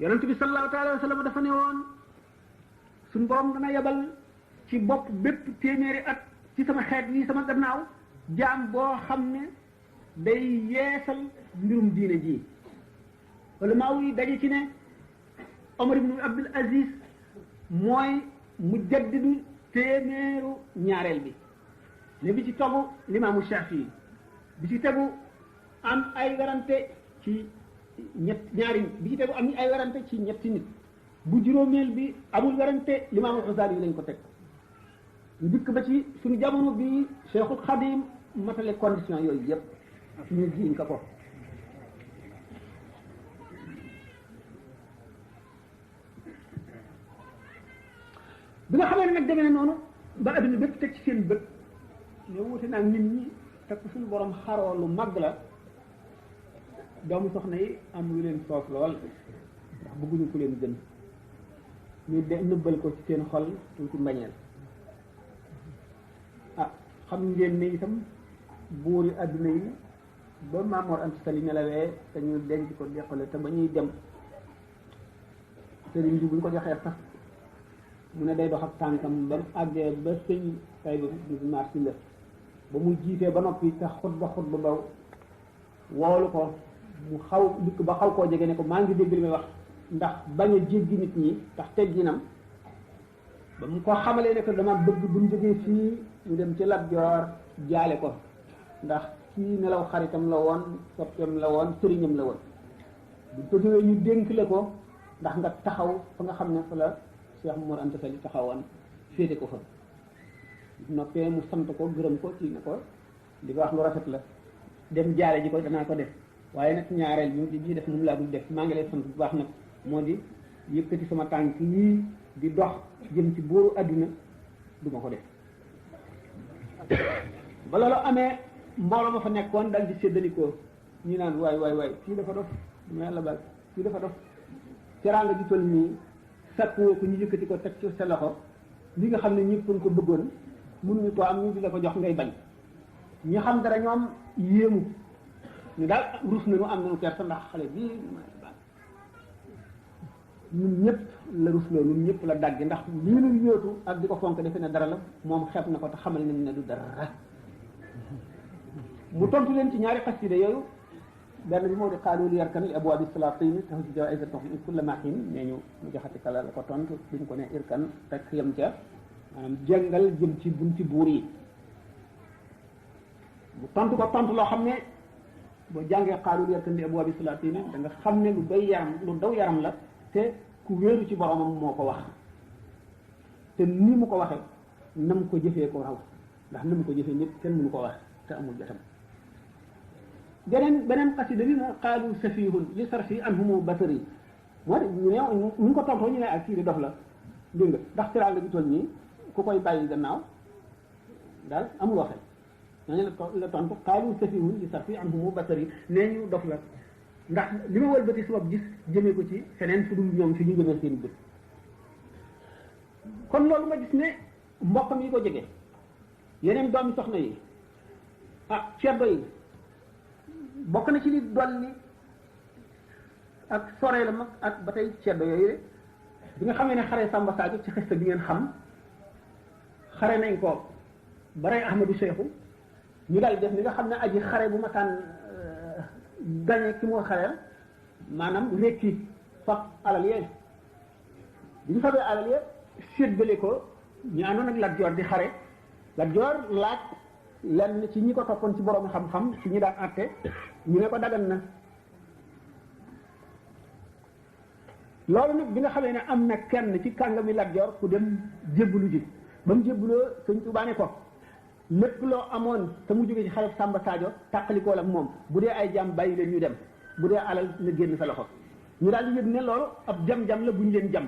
yonent bi sallallahu alayhi wa sallam dafa ne woon suñ borom dana yebal ci bopp bépp téeméeri at ci sama xeet yi sama gannaaw jaam boo xam ne day yeesal mbirum diine ji wala maaw yi daje ci ne Omar ibn Abdul Aziz mooy mujaddidu téeméeru ñaareel bi ne bi ci togu limaamu Shafii bi ci tegu am ay werante ci ñaari bi ci tegu am ay werante ci ñetti nit bu juróomeel bi amul werante limaamu Xasaali yi lañ ko teg ñu dikk ba ci suñu jamono bi Cheikhul Xadim matale condition yooyu yëpp ñu jiiñ ko bi nga xamee ne nag demee noonu ba adduna bépp teg ci seen bët ne wuute naa nit ñi te ku suñu borom xaroo lu mag la doomu soxna yi am lu leen soof lool ndax bëgguñu ku leen gën ñu de nëbbal ko ci seen xol tuuti mbañeel xam ngeen ne itam buuri adduna yi ba Maamoor Anta Sali nelawee te ñu denc ko deqale te ba ñuy dem sëriñ bi bu ñu ko joxee sax mu ne day dox ak tànkam ba mu àggee ba sëñ tay bi marsi la ba mu jiitee ba noppi te xutba ba woolu ko mu xaw dikk ba xaw koo jege ne ko maa ngi dégg li may wax ndax bañ a jéggi nit ñi ndax tegginam ba mu ko xamalee ne ko dama bëgg bu ñu jógee fii ñu dem ci Lat Joor jaale ko ndax kii nelaw xaritam la woon soppeem la woon sëriñam la woon bu ko ñëwee ñu dénk la ko ndax nga taxaw fa nga xam ne fa la Cheikh Mor Anta Sali taxawoon féete ko fa noppee mu sant ko gërëm ko ci ne ko li nga wax lu rafet la dem jaale ji ko danaa ko def waaye nag ñaareel bi di def moom laa dul def maa ngi lay sant bu baax nag moo di yëkkati sama tànk yii di dox jëm ci booru adduna du ma ko def ba loolu amee mbooloo ma fa nekkoon dal di séddalikoo ñu naan waay kii dafa dof ma yàlla baal kii dafa dof teraanga ji toll nii sakkuwoo ko ñu yëkkati ko teg ci sa loxo li nga xam ne ñëpp ko bëggoon mënuñu ko am ñu di la ko jox ngay bañ ñi xam dara ñoom yéemu ñu daal rus nañu am nañu kersa ndax xale bii ñun ñëpp la rusloo ñun ñëpp la dagg ndax lii ñu yóotu ak di ko fonk defe ne dara la moom xeeb na ko te xamal nañ ne du dara mu tontu leen ci ñaari xasida yooyu benn bi moo di xaalu li yarkan li abwaabi salaatini taxu ci jawaïsa tox kulla maxin nee ñu mu joxati kala la ko tontu duñ ko ne irkan rek yem ca maanaam jàngal jëm ci bunti buur yi mu tontu ko tontu loo xam ne boo jàngee xaalu li yarkan li abwaabi salaatini da nga xam ne lu daw yaram la te ku wéeru ci boromam moo ko wax te ni mu ko waxee nam ko jëfee ko raw ndax ni mu ko jëfee nit kenn mënu ko wax te amul jotam beneen xasida bi moo xaalu safihun li sarfi anhumu batari moo de ñu ne ko tontoo ñu ne ak kii di dof la dégg nga ndax teraanga bi toll nii ku koy bàyyi gannaaw daal amul waxe ñooñu la tontu xaalu safihun li sarfi anhumu batari nee ñu dof la ndax li ma wëlbati sabab gis jëmee ko ci feneen fu dul ñoom fi ñu jëmee seen bët kon loolu ma gis ne mbokkam yi ko jege yeneen doomi soxna yi ceddo yi bokk na ci li dolli ak soree la mag ak ba tey ceddo yooyu bi nga xamee ne xare Samba Sadio ci xista bi ngeen xam xare nañ ko ba rey Ahmadou Cheikhou ñu daal def ni nga xam ne aji xare bu ma tànn gañe ki moo xareel maanaam rekki fab alal yee bi ñu fabee alal yee séddale ko ñu àndoon ak Lat Joor di xare Lat Joor laaj lenn ci ñi ko toppoon ci borom xam-xam ci ñi daan àtte ñu ne ko dagan na loolu nag bi nga xamee ne am na kenn ci kàngami Lat Joor ku dem jébbalu ji ba mu jébbaloo Sëñ Tuubaa ne ko lépp loo amoon te mu jógee ci xale Samba Sadio tàqalikool ak moom bu dee ay jàmm bàyyi leen ñu dem bu dee alal na génn sa loxo ñu daal di yëg ne loolu ab jam-jam la bu ñu leen jam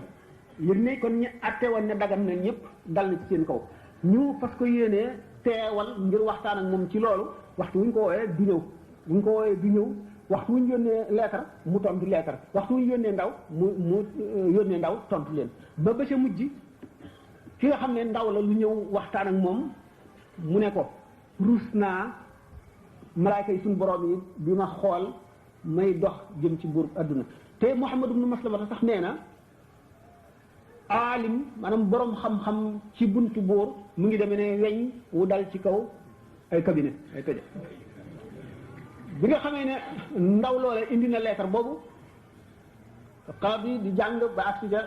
yëg ne kon ñu àtte woon ne dagan na ñëpp dal na ci seen kaw ñu fas ko yéenee teewal ngir waxtaan ak moom ci loolu waxtu wuñ ko wooyee du ñëw buñ ko wooyee du ñëw waxtu wuñ yónnee leetar mu tontu leetar waxtu wuñ yónnee ndaw mu yónnee ndaw tontu leen ba ca mujj ki nga xam ne ndaw la lu ñëw waxtaan ak moom mu ne ko ruus naa malaayka yi suñu borom yi bi ma xool may dox jëm ci buur adduna te Muhammad ibn Maslamata sax nee na aalim maanaam borom xam-xam ci buntu buur mu ngi demee ne weñ wu dal ci kaw ay cabinet ay tëje bi nga xamee ne ndaw loolee indi na lettre boobu qaadi di jàng ba agsi ja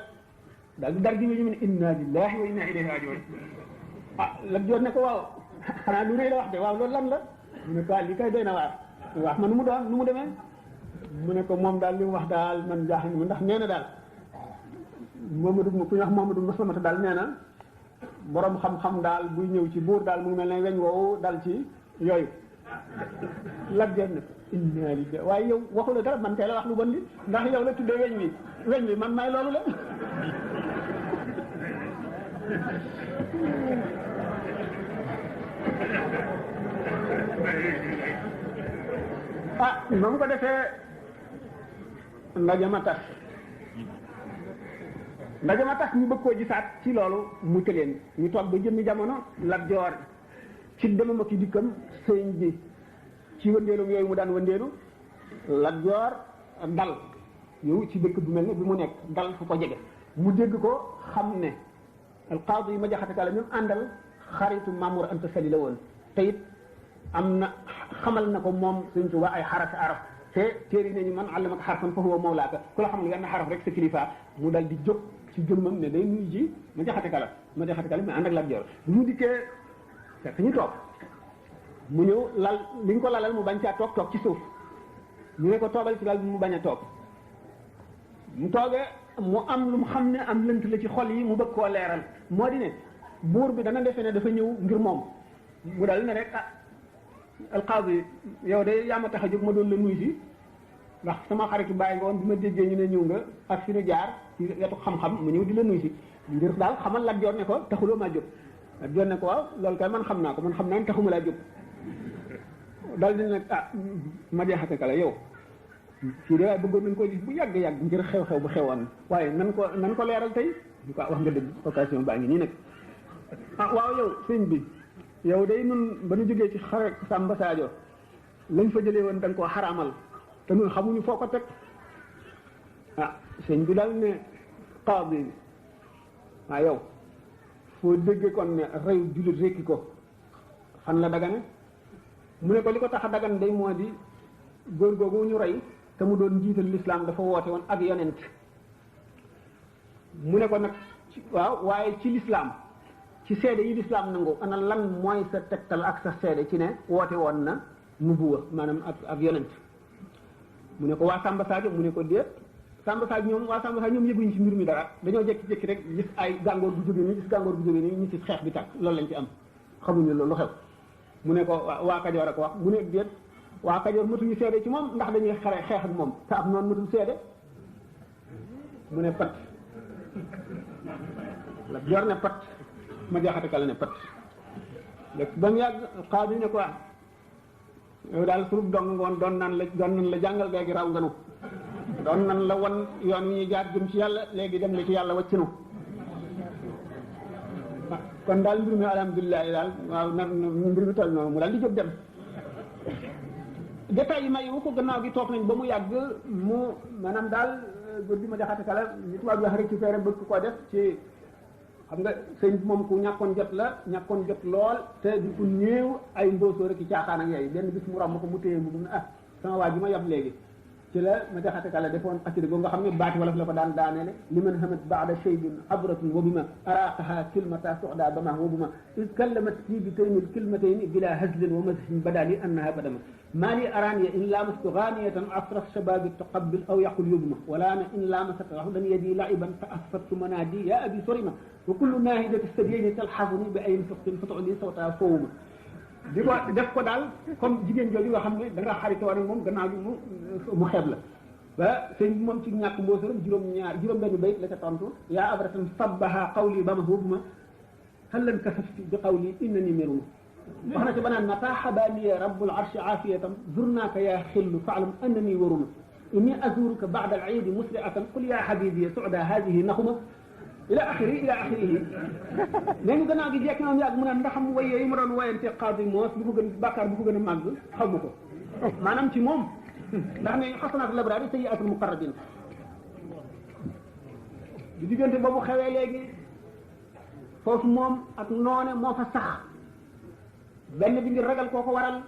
daal di dar gi ñu ne inna lillahi wa inna ilayhi rajiun la joon ne ko waaw xanaa lu rëy la wax de waaw loolu lan la mu ne ko li kay doy na waar wax ma nu mu doon nu mu demee mu ne ko moom daal li mu wax daal man jaaxle na ma ndax nee na daal Momadou ku ñuy wax Momadou Maslamata daal nee na borom xam-xam daal buy ñëw ci buur daal mu ngi mel ne weñ woowu dal ci yooyu la joon ne inna lillahi waaye yow waxu la dara man tey la wax lu bon li ndax yow la tuddee weñ wi man may loolu la ba mu ko defee ndaje ma tas ñu bëgg koo gisaat ci loolu mu tëleen ñu toog ba jëmmi jamono Lat Joor ci demam ak dikkam sëñ bi ci wëndeelum yooyu mu daan wëndeelu Lat Joor dal yow ci dëkk bu mel ne bi mu nekk dal fu ko jege mu dégg ko xam ne alqaadi yi ma jaxate kala même àndal xaritu Mamour Anta Sali la woon te it am na xamal na ko moom Sëñ Tuubaa ay xaraf araf te téeri nañu man allamaka xarfan fa huwa mawlaaka ku la xam ne yenn xaraf rek sa kilifa mu dal di jóg ci jëmmam ne day nuyu ji ma jaxate kala mais ànd ak Lat Joor bu mu dikkee fekk ñu toog mu ñëw lal li ñu ko lalal mu bañ caa toog ci suuf ñu ne ko toogal ci lal bi mu bañ a toog mu toogee mu am lu mu xam ne am lënt la ci xol yi mu bëgg koo leeral moo di ne buur bi dana defee ne dafa ñëw ngir moom mu dal ne rek alqaadi yow de yaa ma tax a jóg ma doon la nuyu si ndax sama xaritu bàyyi nga woon bi ma déggee ñu ne ñëw nga ak fi nu jaar ci wetu xam-xam mu ñëw di la nuyu si ngir daal xamal Lat Joor ne ko taxuloo maa jóg Lat Joor ne ko waaw loolu kay man xam naa ko man xam naa ne taxuma laa jóg dal di ne ma jeexate kala yow fii de waaye bëggoon nañ ko gis bu yàgg ngir xew-xew bu xewoon waaye nan ko leeral tey ñu ko wax nga dëgg occasion baa ngi nii nag waaw yow sëñ bi yow day nun ba ñu jógee ci xare Samba Sadio lañ fa jëlee woon da nga koo xaraamal te nun xamuñu foo ko teg sëñ bi daal ne qaadi bi yow foo déggee kon ne reyu jullit rekki ko fan la dagane mu ne ko li ko tax a dagan day moo di góor googu ñu rey te mu doon jiital lislaam dafa woote woon ak yonent mu ne ko nag waaw waaye ci lislaam ci seede yi lislaam nangu ana lan mooy sa tegtal ak sa seede ci ne woote woon na nubuwa maanaam ak yonent mu ne ko waa Samba Sadio mu ne ko déet Samba Sadio ñoom yëguñ ci mbir mi dara dañoo jékki-jékki rek gis ay gàngoor bu jógee nii ñu ci xeex bi tàkk loolu lañ ci am xamuñu loolu lu xew mu ne ko waa Kajoor a ko wax mu ne déet waa Kajoor matuñu seede ci moom ndax dañuy xeex ak moom te ab noonu matul seede mu ne pat Lat Joor ne pat ma jaxate kala ne pat léegi ba mu yàgg xaadi ne ko yow daal surub dong ngoon doon nan la jàngal léegi raw nga nu doon nan la wan yoon wi ñuy jaar jëm ci yàlla léegi dem la ci yàlla wàcc nu kon daal mbir mi alhamdulilah daal waaw na mbir mi toll noonu mu daal di jóg dem détails yi may wu ko gannaaw gi toog nañ ba mu yàgg mu maanaam daal góor gi ma jaxate kala li tubaab wax récupéré bëgg ko def ci xam nga sëñ bi moom ku ñàkkoon jot lool te di ku néew ay mboosoo rek ci caaxaan ak yooyu benn bis mu romb ko mu téye mu ne sama waa ji ma yab léegi ci la ma jaxate kala defoon assuré boobu nga xam ne baati wala fi la ko daan daaneele li man hamat baada shaybin abratun wa bima araqaha kilmata suxda bama wa bima is kallamat fii bi taymil kilmatayni bila hazlin wa mazhin badali annaha badama mali araniya in lamastu ghaniyatan asraf shababi taqabbil aw yaqul yubma wala na in lamasat rahdan yadi laiban fa asfattu manadi ya abi sorima wa kullu nahidati sabyini talhafuni bi ayin fiqtin fatuli sawta fowuma di ko def ko daal comme jigéen jooju nga xam ne da nga xaritoo ak moom gannaaw bi mu xeeb la ba sëñ bi moom ci ñàkk mboosaram juróom benn bayit la ca tontu yaa abratan sabbaha qawli ba ma hubuma hallan kasafti bi qawli innani meruma wax na ci banaan mata xabaaniya rabbul arshi aafiyatan zurnaaka yaa xillu faalam annani waruma inni azuruka ba'da al-iidi musri'atan qul yaa habibi su'da hadihi naxuma ila axirihi léegi gannaaw gi jekki noonu yàgg mu naan ndax xam waye yi ma doon wayante qaadi moos bu ko gën bàkkaar bu ko gën a màgg xamu ko maanaam ci moom ndax ne xasanaatul abraar sayyi'aatul muqarrabiin bi diggante boobu xewee léegi foofu moom ak noone moo fa sax benn bi ngir ragal koo ko waral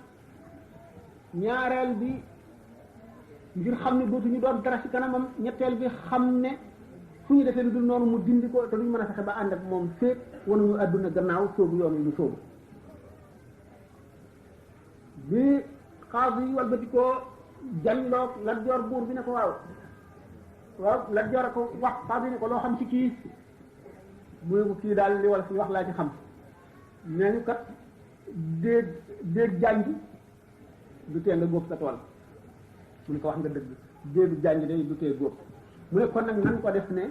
ñaareel bi ngir xam ne dootuñu doon dara ci kanamam ñetteel bi xam ne fu ñu defee lu dul noonu mu dindi ko te duñ mën a fexe ba ànd ak moom féet wanuñu àdduna gannaaw soobu yoon wi ñu soobu bi xaas yi walbati ko janloog Lat Joor buur bi ne ko waaw Lat Joor a ko wax xaas yi ne ko loo xam ci kii mu ne ko kii daal li wala fi wax laa ci xam nee ñu kat déeg jànj du tee nga góob sa tool mu ne ko wax nga dëgg déegu jànj day du tee góob mu ne kon nag nan ko def ne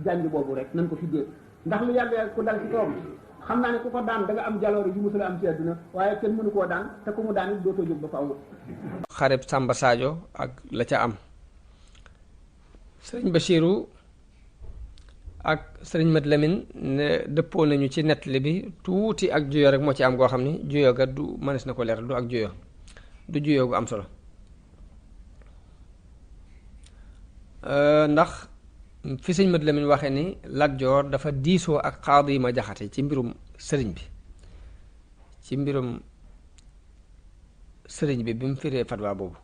jànj boobu rek nan ko fi déeg ndax lu yàgg ku dal ci kawam xam naa ne ku ko daan da nga am jaloore yu musula am ci àdduna waaye kenn mënu koo daan te ku mu daan it dootoo jóg ba faaw. xareb Samba Sadio ak la ca am sëriñ Bachirou ak sëriñ Mat Lamin ne dëppoo nañu ci nettali bi tuuti ak juyoo rek moo ci am goo xam ni juyoo ga du mënees na ko leeral du ak juyoo du juyoo gu am solo ndax fi sëñ Mat Lamin waxee ni Lat Joor dafa diisoo ak Xaadi Ma Jaxate ci mbirum sëriñ bi ci mbirum sëriñ bi mu firee fatwa boobu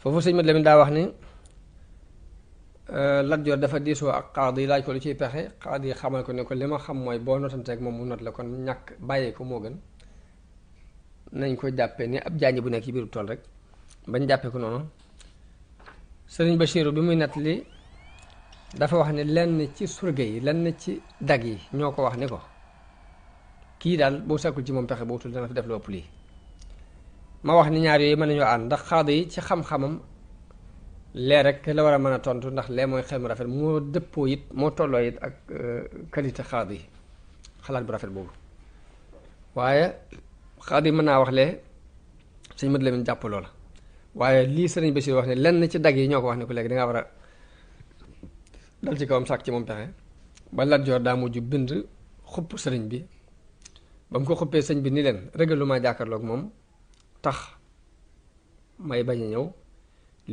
foofu sëñ Mat Lamin daa wax ni Lat Joor dafa diisoo ak Xaadi laaj ko lu ciy pexe Xaadi xamal ko ne ko li ma xam mooy boo notanteeg moom mu not la kon ñàkk bàyyee ko moo gën nañ ko jàppee ni ab jànj bu nekk ci biiru tool rek bañ jàppee ko noonu sëriñ Bachiru bi muy nettali dafa wax ne lenn ci surga yi lenn ci dag yi ñoo ko wax ni ko kii daal boo sàkkul ci moom pexe boo wutul dana fi def lu ëpp lii ma wax ni ñaar yooyu mën nañoo ànd ndax Xaadi yi ci xam-xamam lee rek la war a mën a tontu ndax lee mooy xel mu rafet moo dëppoo it moo tolloo it ak qualité Xaadi yi xalaat bu rafet boobu waaye Xaadi mën naa wax lee sëñ Mat Lamin jàpp loola waaye lii sëriñ Bachir wax ne lenn ci dag yi ñoo ko wax ne ko léegi dangaa war a dal ci kawam sàkk ci moom pexe ba Lat Joor daa mujj bind xupp sëriñ bi ba mu ko xuppee sëñ bi ni leen régalu maa jàkkaarloog moom tax may bañ a ñëw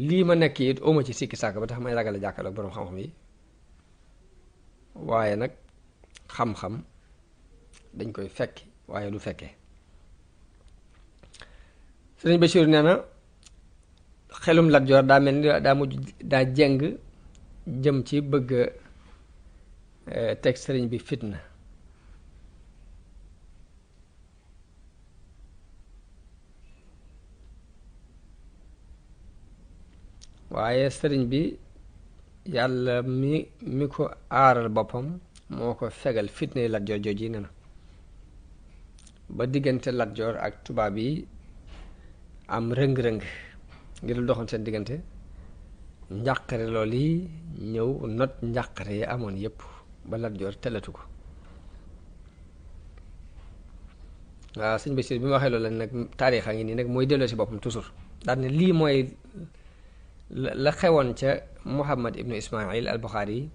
lii ma nekk it oma ci sikki sàkk ba tax may ragal a jàkkaarloog boroom xam-xam yi waaye nag xam-xam dañ koy fekki waaye du fekkee sëriñ Bachir nee na xelum Lat Joor daa mel ni daa mujj daa jeng jëm ci bëgg teg sëriñ bi fitna waaye sëriñ bi yàlla mi ko aaral boppam moo ko fegal fitna Lat Joor jooji ne na ba diggante Lat Joor ak tubaab yi am rëng-rëng ngir lu doxoon seen diggante njàqare loolu yi ñëw not njàqare yi amoon yépp ba Lat Joor telatu ko waaw sëñ Bachir bi ma waxee loolu nag taarix a ngi nii nag mooy delloo si boppam toujours daal ne lii mooy la xewoon ca Muhammad ibnu Ismail al Buxaari yi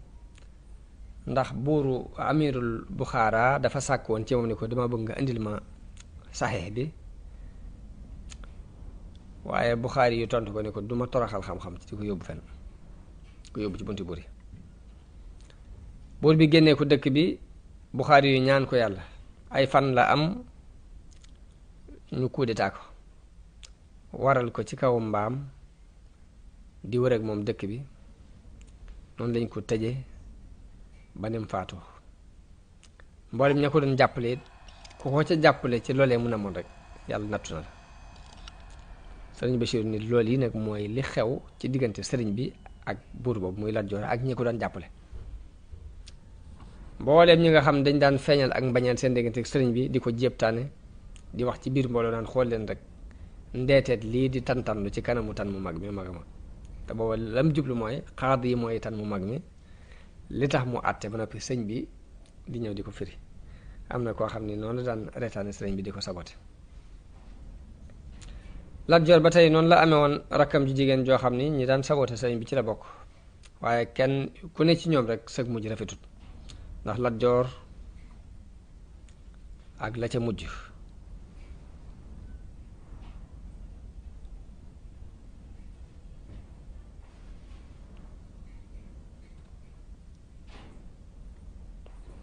ndax buuru amirul Buxaara dafa sàkk woon ci moom ni ko dama bëgg nga indil ma saxiix bi waaye Buxaari yu tontu ko ni ko duma toroxal xam-xam ci ko yóbbu fenn ko yóbbu ci bunti buur yi buur bi génnee ko dëkk bi Buxaari yu ñaan ko yàlla ay fan la am ñu coup d'état ko waral ko ci kaw mbaam di wër ak moom dëkk bi noonu lañ ko tëje ba nem faatoo mboolem ña ko doon jàppale ku ko ca jàppale ci loolee mun a moon rek yàlla nattu na la sëriñ Bachir ni loolu yi nag mooy li xew ci diggante sëriñ bi ak buur boobu muy Lat Joor ak ñi ko doon jàppale mbooleem ñi nga xam dañ daan feeñal ak mbañeel seen diggante sëriñ bi di ko jéebtaane di wax ci biir mbooloo naan xool leen rek ndeeteet lii di tantanlu ci kanamu tan mu mag mi mag a mag te booba lam jublu mooy Xaadi yi mooy tan mu mag mi li tax mu àtte ba noppi sëñ bi di ñëw di ko firi. am na koo xam ni noonu la daan reetaane sëriñ bi di ko sabote. Lat Joor ba tey noonu la amee woon rakkam ji jigéen joo xam ni ñi daan sabote sëriñ bi ci la bokk, waaye kenn ku ne ci ñoom rek sëg mujj rafetut, ndax Lat Joor ak la ca mujj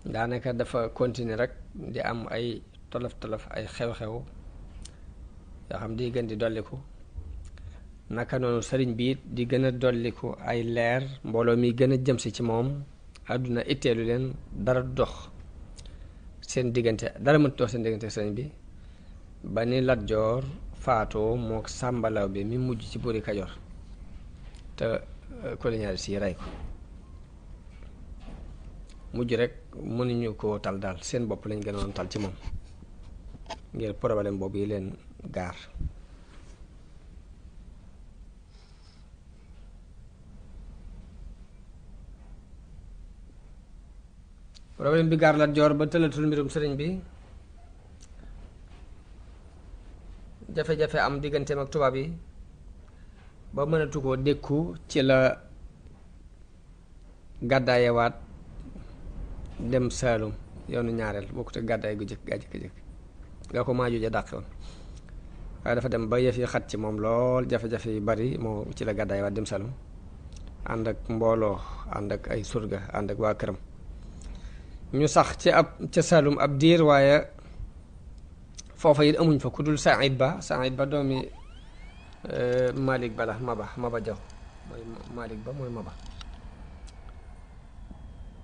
daanaka dafa continuer rek di am ay tolof-tolof ay xew-xew yoo xam di gën di dolliku, naka noonu sëriñ bi di gën a dolliku ay leer, mbooloo mi gën a jëmsi ci moom, àdduna itteelu leen, dara dox seen diggante, dara mënut dox seen diggante sëriñ bi, ba ni Lat Joor faatoo mook sàmbalaw bi mi mujj ci buuri Kajoor te colonialiste yi rey ko. mujj rek mënuñu koo tal daal, seen bopp lañ gënoon tal ci moom ngir problème boobu yi leen gaar. problème bi gaar Lat Joor ba tëlatul mbirum sëriñ bi, jafe-jafe am digganteem ak tubaab yi ba mënatu koo dékku, ci la gàddaayewaat dem Saalum yoonu ñaareel bokkut ak gàddaay gu jëkk gaa jëkk nga ko maaju ja dàqe woon, waaye dafa dem ba yëf yi xat ci moom lool, jafe-jafe yu bari moo ci la gàddaayewaat dem Saalum ànd ak mbooloo, ànd ak ay surga, ànd ak waa këram. ñu sax ci ca Saalum ab diir, waaye foofa it amuñ fa ku dul Saïd Ba doomi Malik Ba la Maba Jaw mooy Malik Ba mooy Maba.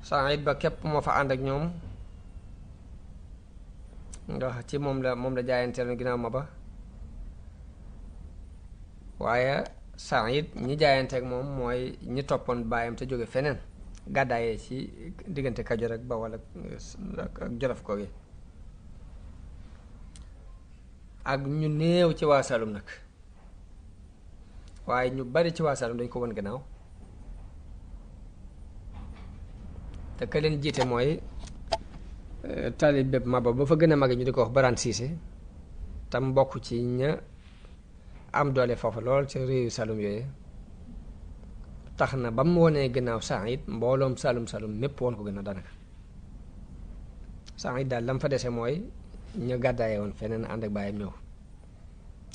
Saïd Ba képp moo fa ànd ak ñoom, ndax ci moom la jaayanteeloon ginnaaw Maba, waaye Saïd ñi jaayanteek moom mooy ñi toppoon baayam te jóge feneen gàddaayee ci diggante Kajoor ak Bawol ak Jolof ko gi, ak ñu néew ci waa Saalum nag, waaye ñu bari ci waa Saalum dañ ko won gannaaw. te ka leen jiite mooy taalibe Maba ba fa gën a mage ñu di ko wax Baraan Siise, tam bokk ci ña am doole foofu lool ci réewu Saalum yooyu, tax na ba mu wonee gannaaw Saïd mbooloom Saalum mépp woon ko gannaaw daanaka. Saïd daal lam fa dese mooy ñu gàddaaye woon feneen ànd ak baayam ñëw,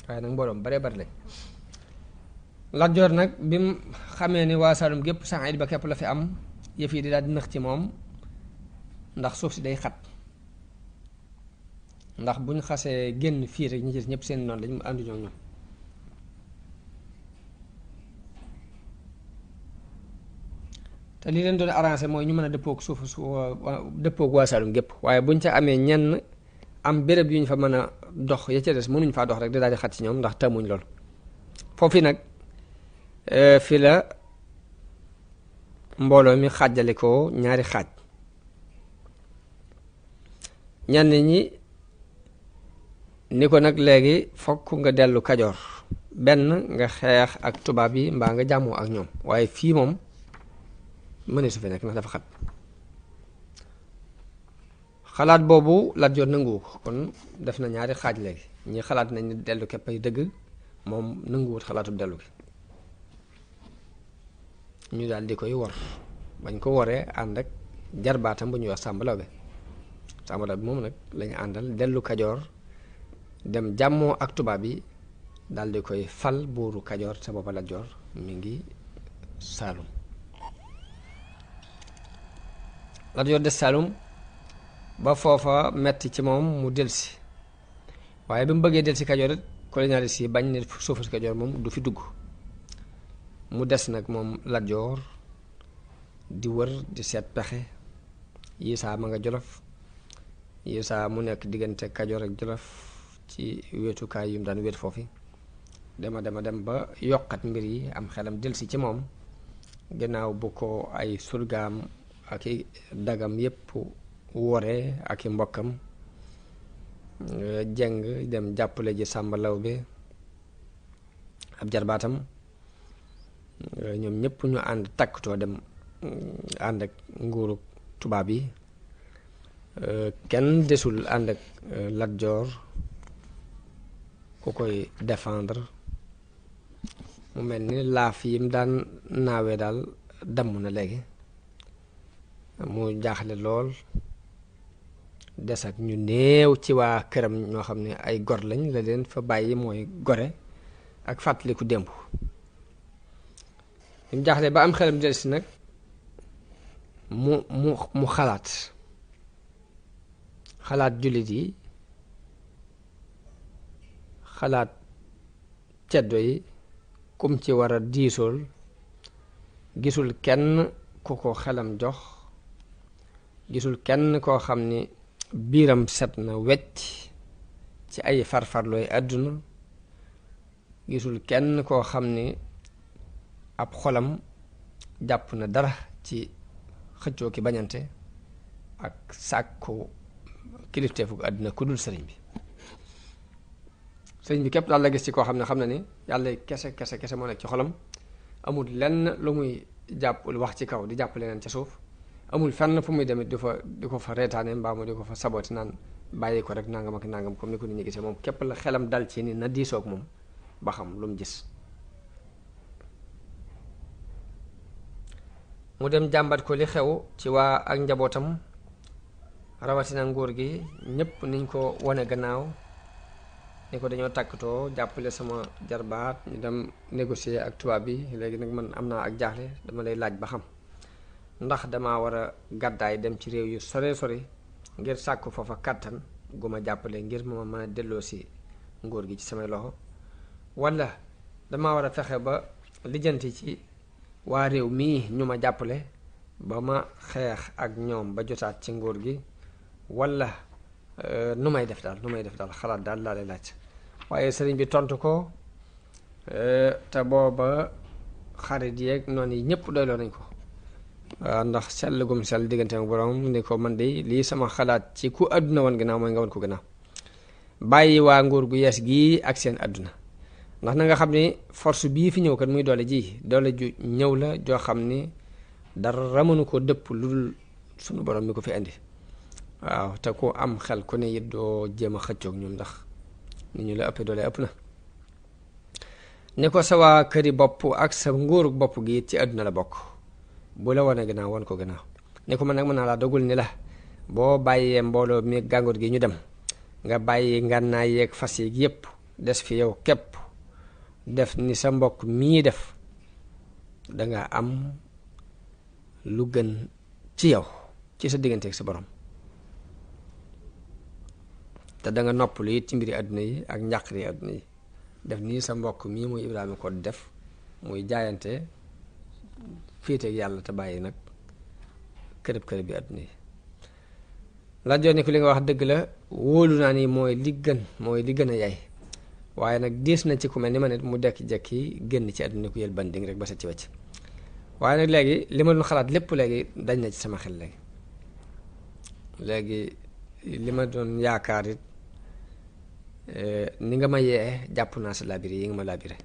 waaye nag mbooloom bare bari lañ. Lat Joor nag bi mu xamee ni waa Saalum gépp Saïd Ba képp la fi am, yëf yi di daal di nëx ci moom, ndax suuf si day xat, ndax buñ xasee génn fii rek ñi ci ñëpp seen noonu lañ mu ànduñoo ñoom. te li leen doon arrangé mooy ñu mën a dëppoog suuf su dëppoog waa Saalum gépp, waaye buñ ca amee ñenn am béréb yu ñu fa mën a dox ya ca des mënuñ faa dox rek di daal di xat ci ñoom ndax tàmmuñ loolu. foofu nag fi la mbooloo mi xaajale ko ñaari xaaj, ñenn ñi ni ko nag léegi fokk nga dellu Kajoor, benn nga xeex ak tubaab yi mbaa nga jàmmoo ak ñoom, waaye fii moom mënee su fi nekk ndax dafa xat. xalaat boobu Lat Joor nanguwu ko, kon def na ñaari xaaj léegi, ñi xalaat nañ dellu képp ay dëgg, moom nanguwut xalaatu dellu gi. ñu daal di koy wor, bañ ko woree ànd ak jarbaatam bu ñuy wax Sàmba Lawbe bi moom nag lañu àndal dellu Kajoor, dem jàmmoo ak tubaab yi, daal di koy fal buuru Kajoor, sa boppa Lat Joor mi ngi Saalum. Lat Joor des Saalum ba foofa metti ci moom mu delsi, waaye bi mu bëggee delsi Kajoor it colonialiste yi bañ ne suufu si Kajoor moom du fi dugg. mu des nag moom Lat Joor di wër di seet pexe, yi saa ma nga Jolof, yi saa mu nekk diggante Kajoor ak Jolof ci wetukaay yu mu daan wet foofu, dem ba yokkat mbir yi, am xelam delsi ci moom gannaaw bu ko ay surgaam ak i dagam yépp wore ak i mbokkam jeng dem jàppale ji Sàmba Lawbe ab jarbaatam, ñoom ñëpp ñu ànd takkutoo dem ànd ak nguuru tubaab yi kenn desul ànd ak Lat Joor ku koy défendre mu mel ni laaf yi mu daan naawee daal damm na léegi mu jaaxle lool des ak ñu néew ci waa këram ñoo xam ne ay gor lañ la leen fa bàyyi mooy gore ak fàttaliku démb mu jaaxle ba am xelam delsi nag mu xalaat jullit yi xalaat ceddo yi kum ci war a diisool gisul kenn ku ko xelam jox gisul kenn koo xam ni biiram set na wecc ci ay farfarlooy àdduna gisul kenn koo xam ni ab xolam jàpp na dara ci xëccoo ki bañante ak sàkku kilifteefu àdduna ku dul sëriñ bi képp daal la gis ci koo xam ne xam na ni yàlla kese moo nekk ci xolam amul lenn lu muy jàpp wax ci kaw di jàpp leneen ca suuf amul fenn fu muy demit di ko fa reetaane mbaa mu di ko fa sabooti naan bàyyi ko rek nangam ak nangam comme ni ko nit ñi gisee moom képp la xelam dal ci ni na diisoog moom ba xam lu mu gis mu dem jàmbat ko li xew ci waa ak njabootam rawatina nguur gi ñépp niñ ko wane gannaaw ni ko dañoo tàkkatoo jàppale sama jarbaat ñu dem négocier ak tubaab bi léegi nag man am naa ak jaaxle dama lay laaj ba xam ndax dama war a gàddaay dem ci réew yu sore ngir sàkku foofa kàttan gu ma jàppale ngir ma mën a delloo si nguur gi ci samay loxo walla dama war a fexe ba lijjanti ci waa réew mii ñu ma jàppale ba ma xeex ak ñoom ba jotaat ci nguur gi walla nu may def daal xalaat daal laa lay laaj waaye sëriñ bi tontu ko te booba xarit yeeg noonu yi ñëpp doyloo nañ ko waaw ndax sell gum sell diggante ak borom ni ko man de lii sama xalaat ci ku àdduna woon gannaaw mooy nga woon ko gannaaw bàyyi waa nguur gu yees gii ak seen àdduna ndax na nga xam ni force bii fi ñëw kat muy doole ju ñëw la joo xam ni dara mënu ko dëpp lu dul sunu borom mi ko fi indi waaw te ku am xel ku ne it doo jéem a xëccoog ñoom ndax nit ñu la ëpp doole ëpp na ni ko sa waa këri bopp ak sa nguurug bopp gi it ci àdduna la bokk bu la wane gannaaw wan ko gannaaw ni ko man nag mën naa laa dogul ni la boo bàyyee mbooloo mi gàngoor gi ñu dem nga bàyyi ngànnaay yeeg fas yi yépp des fi yow képp def ni sa mbokk mii def danga am lu gën ci yow ci sa digganteeg sa borom te danga noppalu it ci mbiri àdduna yi ak njàqari àdduna yi def nii sa mbokk mii muy Ibrahima ko def muy jaayante féeteeg yàlla te bàyyi nag kërëb bi àdduna yi la jooni ko li nga wax dëgg la wóolu naa ni mooy li gën a yaay waaye nag diis na ci ku mel ni ma nit mu dekki-jekki génn ci àdduna ku yël banding rek ba sa ci wecc waaye nag léegi li ma doon xalaat lépp léegi dañ na ci sama xel léegi li ma doon yaakaar it ni nga ma yee jàpp naa sa labiré yi nga ma labiré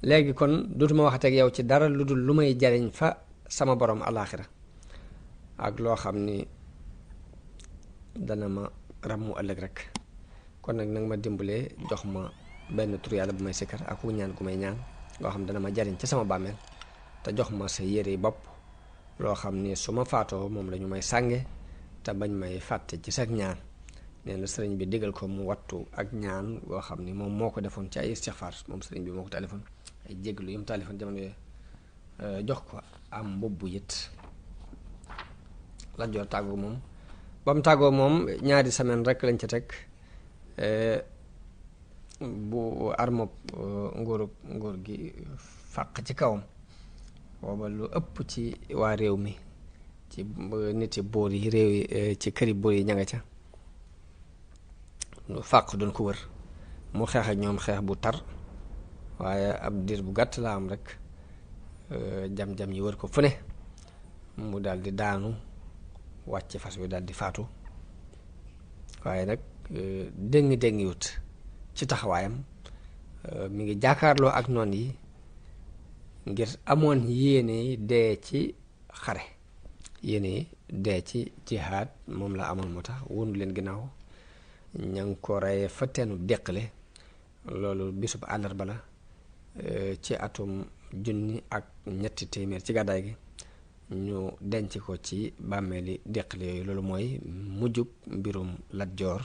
léegi kon dootuma waxateeg yow ci dara lu dul lu may jariñ fa sama borom alaaxira ak loo xam ni dana ma ràmmu ëllëg rek kon nag nanga ma dimbalee jox ma benn tur yàlla bu may sikkar ak ku ñaan gu may ñaan loo xam dana ma jariñ ci sama bàmmeel te jox ma sa yére bopp loo xam ni su ma faatoo moom la ñu may sànge te bañ may fàtte ci sa ñaan nee na sëriñ bi digal ko mu wattu ak ñaan loo xam ni moom moo ko defoon ci ay istixfaar moom sëriñ bi moo ko taalifoon ay jéglu yu mu taalifoon jamono yooyu jox ko am mbubb it Lat Joor tàggoo moom ba mu tàggoo moom ñaari semaine rek lañ ca teg bu armob nguur gi fàq ci kawam booba lu ëpp ci waa réew mi ci niti boor yi réew yi ci këri boor yi ña nga ca lu fàq doon ko wër mu xeex ak ñoom xeex bu tar waaye ab diir bu gàtt la am rek jam-jam yi wër ko fu ne mu daal di daanu wàcc fas wi daal di faatu waaye nag déngi wut ci taxawaayam mi ngi jàkkaarloo ak noon yi ngir amoon yéene dee ci xare yéene dee ci jihaad moom la amoon moo tax wonu leen ginnaaw ña ngi ko reye fa teenu deqale loolu bisub àllarba la ci atum 1700 ci gàddaay gi ñu denc ko ci bàmmeeli deqale yooyu loolu mooy mujjub mbirum Lat Joor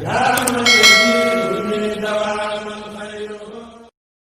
yaa